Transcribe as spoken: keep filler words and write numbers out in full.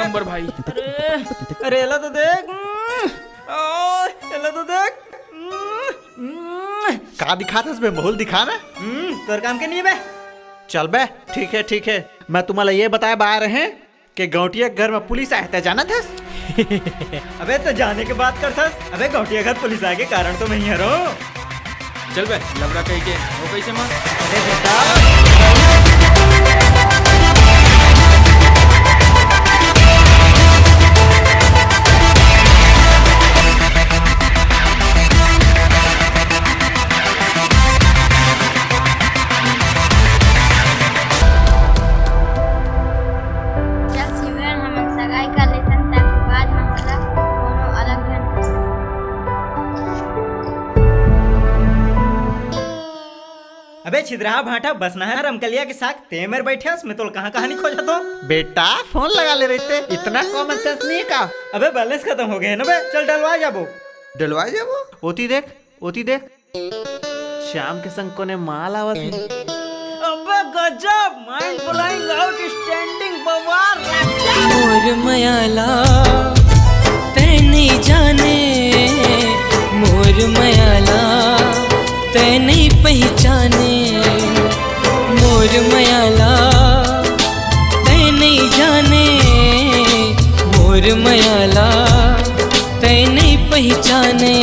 Number भाई। अरे, अरे, एला तो देख। हम्म, ओ, एला तो देख। हम्म, हम्म। का दिखात हस बे? माहौल दिखा ना। हम्म, तोर काम के नहीं बे। चल बे, ठीक है, ठीक है। मैं तुम्हाला ये बताए बर आए रहें कि गौंटिया के घर में पुलिस आए, तैं जानत हस? अबे, तो जाने के बात करथस। अबे, गौंटिया घर पुलिस आए के कारण तो मैं ही हरों। चल बे, लबड़ा कहीं के, वो कैसे माँ? अरे बेटा। चल सिमरन, हमन सगाई कर लेथन, ताकि बाद म हमला कोनो अलग झन पसंद। अबे छिदराहा भांटा, बसना है रमकलिया के साग, तैं मेर बैठे हस, मैं तोला कहाँ कहाँ नहीं खोजत हों। बेटा, फोन लगा ले रहिते, इतना common sense नहीं है का? अबे balance खतम हो गे हे ना बे, चल डलवा जाबो। डलवा जाबो? ओती देख, ओती देख, श्याम के संग कोने माल आवत हे। अबे गजब, mind blowing, outstanding, बवाल, राजा। मोर मयाला तैं नइ जाने, मोर मयाला तैं नइ पहिचाने, मोर मयाला तैं नइ जाने, मोर मयाला तैं नइ पहिचाने।